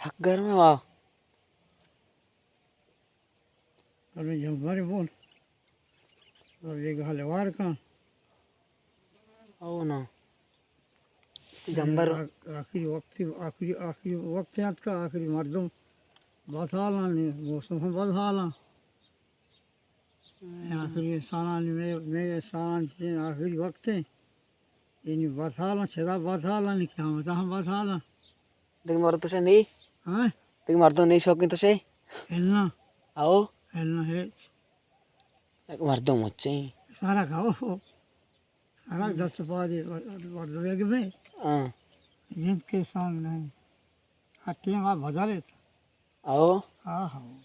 حق گرم ہے واہ۔ گرم جمبر بول۔ اور یہ گھالے وار کن۔ او نا۔ جمبر۔ آ-، آخری وقت، آخری، آخری وقت یاد کا، آخری مردم بدحالاں، موسم ہم بدحالاں۔ آخری انسانانی، مئے، مئے انسانانی چین آخری وقت ہیں۔ یعنی بدحالاں، چدا بدحالاں، کہ ہم ہم بدحالاں۔ دیکھ مردم تو شے نہیں؟ ہاں؟ دیکھ مردم نہیں شوقین تو شے؟ ہلنا۔ آؤ؟ ہلنا ہے۔ دیکھ مردم مچیں۔ سارا کھاؤ۔ سارا دست پا دے، ور-، ور-، ور-، ور-، میں۔ ہاں۔ جن کے سانگ نہیں۔ ہر ٹیم آپ بدلے تھا۔ آؤ؟ ہاں، ہاں۔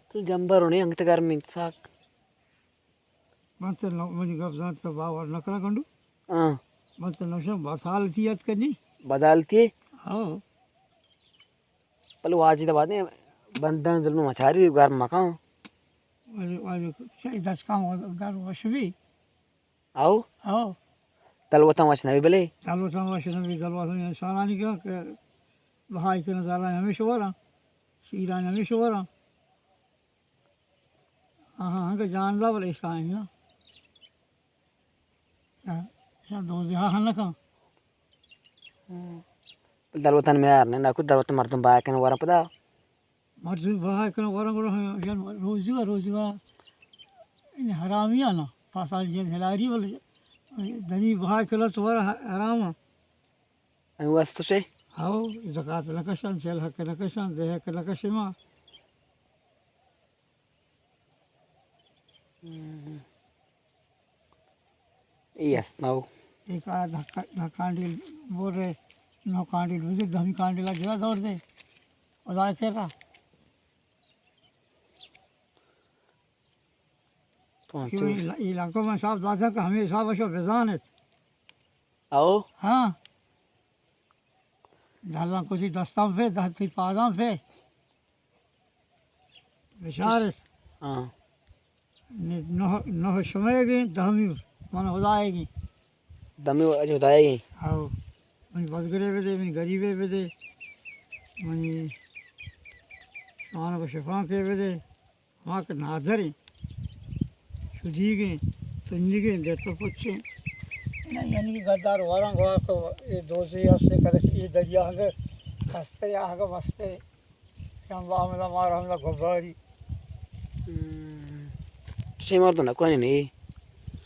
تو جمبر ہونے انگت گرم انت ساک۔ من تو نو-، منی گپ زانت تو باور نہ کنا گنڈو۔ ہاں۔ من تو نوشم بدحالتی ات کنی۔ بدحالتی؟ ہاں۔ بلے واجد آباد بندن ظلم مچاری گرم مکان۔ واجد، واجد، شاید دست کام گرم وشوی۔ آؤ؟ آؤ۔ دلوتاں وش نبی بلے؟ دلوتاں وش نبی، دلوتاں انسانانی کہ، کہ بہائی کنن زالان ہمیش وراں، شیران ہمیش وراں۔ آہاں ہنگا جان دا بلے اشکا انت نا۔ یا، یا دوزہا ہن نکن۔ ہم۔ دلوتاں میار نے، ناکو دلوتاں مردم بہا کنن وراں پدا۔ مردم بہا کنن وراں گڑا ہم، یا روزگار، روزگار، این حرامی آنا، فاسد جن ہلاری بلے، دنی بہا کنن تو ورا حرام آ۔ انو است شے؟ ہاو، زکات نہ کشن، چل حق نہ کشن، دے حق نہ کشن ما۔ ہم۔ اے است نو۔ اے کار دہ کا-، دہ کانڈیل بور رہے، نو کانڈیل بزر، دہمی کانڈیل جدا دور دے۔ خدا کرا۔ تو کہ انچو اے ل-، اے لنکو من حساب داتا کہ ہمے حساب شو بزانت۔ او؟ ہاں۔ دہ لنکو تی دستان پہ، دہ تی پادان پہ۔ بشارت۔ ہاں۔ نہ، نہ، نہ شمئے گیں، دہمی من خدائے گیں۔ دمی اج خدائے گیں۔ او۔ منی بزگرے بدے، منی غریبے بدے، منی شان کو شفان کے بدے۔ ہما کہ نادریں، شدیگیں، تنیگیں، دے تو پچیں۔ نہ، یعنی کہ گدار وراں گوار تو اے دوزے ہستے کدک اے دریا ہنگے کستے یا ہنگے مستے۔ شام با ہمدا مار ہمدا گباری۔ ہم۔ چشیں مردم نہ کوانی نی۔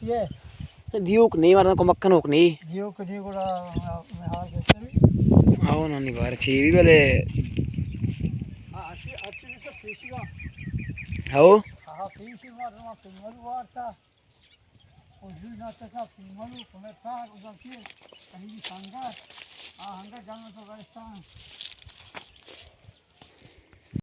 یہ۔ دیوک نی مردم کمک کنوک نی۔ دیوک نی گڑا میں حال بہتر ہے۔ آو نانی بار چی بھی بلے۔ ہاں، اچھی، اچھی بھی تو پیشی گا۔ ہاو۔ ہاں، پیشی مردم تو مر وارتا۔ او جوی ناتکا پیملو کمتا گزانتی قریبی سنگت، آ ہنگا جنگ تو گرستان۔